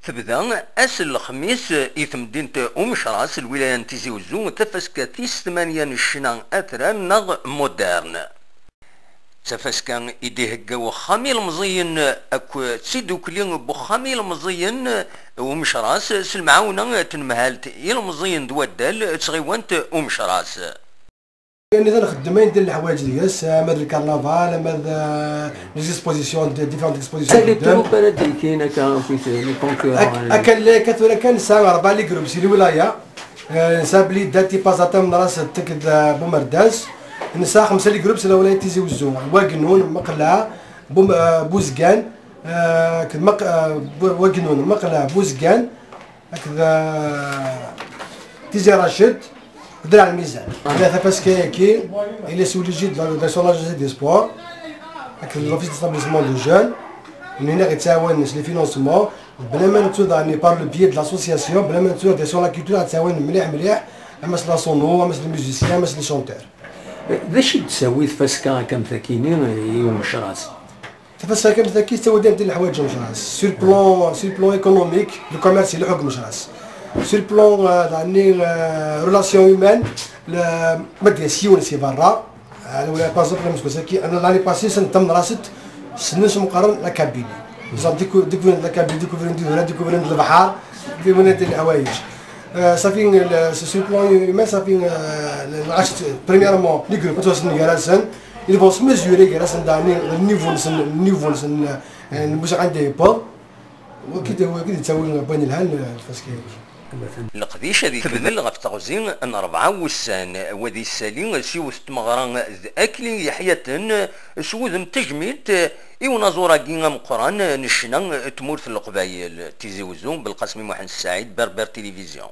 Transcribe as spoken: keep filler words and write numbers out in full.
Tebda ass n lexmis i temdint Umecras, lwilaya n Tizi Uzzu, tafaska tis tmanya n ccna atran neɣ moderne. D tafaska i d-ihegga wexxam ilemẓiyen akk d tidukli n wexxam ilemẓiyen Umecras s lemɛawna n tnemhalt ilemẓiyen d waddal d tɣiwant Umecras. Nniḍen nxeddem ayen din leḥwayeǧ deg-s, ama d lkarnaval, ama d, euh, les expositions, d différentes expositions. Sali nxeddem. Trup ara d-yekin akka akkit les concurrents. Ak-, akka lli akka tura kan nesɛa rebɛa les groupes si lwilaya. Euh, nesɛa Blida, Tipaza, Tamnarast akked, euh, Bumerdaz. Nesɛa xemsa les groupes si lwilaya Tizi Uzzu. Wagnun, Meqleɛ, Bum-, euh, Buzgan, euh, akked Meq-, euh, Bu-, Wagnun, Meqleɛ, Buzgan, akked, euh, Tizi Raced, Dra Lmizan. Ila tafaska-agi, il est sous l'égide de la, de son agence des sports, akked l'office d'établissement de jeunes, nina yettɛawan s les financements, bla ma nettu daɣen par le biais de l'association, bla ma nettu daɣen sur la culture, yettɛawan mliḥ mliḥ, ama s la sono, ama s les musiciens, ama s les chanteurs. D acu i d-tessawi tfaska akka am takini i Umecras? Tafaska kan taki tettawi-d din leḥwayeǧ n Mecras. Sur le plan, sur le plan économique, le commerce ileḥḥu deg Mecras. Sur le plan, euh, daɣenni, euh, relations humaines, le, ma d-yas yiwen si berra, euh, wala par exemple, ameskus-agi, ana l'année passée, send Tamnarast, ssnen s meqqaren la Kabylie. Ils ont décou-, découvert la Kabylie, découvert Dudula, découvert lebḥer, découvert leḥwayeǧ. Euh, ça fait, euh, le, sur le plan humain, ça fait, euh, le, le, premièrement, les groupes, ils vont se mesurer, le niveau, le niveau, euh, الموسيقى anda yewweḍ, wagi d, wagi d yettawi ayen yelhan, eh, lfaska-agi. Leqdic ad ikemmel ɣef teɣzi n rebɛa wussan, wa d isali s yiwet n tmeɣra d Akli Yeḥyaten, s wudem n tejmilt i unaẓur-agi ameqqran n ccna n tmurt n Leqbayel. Tizi Uzzu, Belqasem Muḥend Saɛid, Berber Télévision.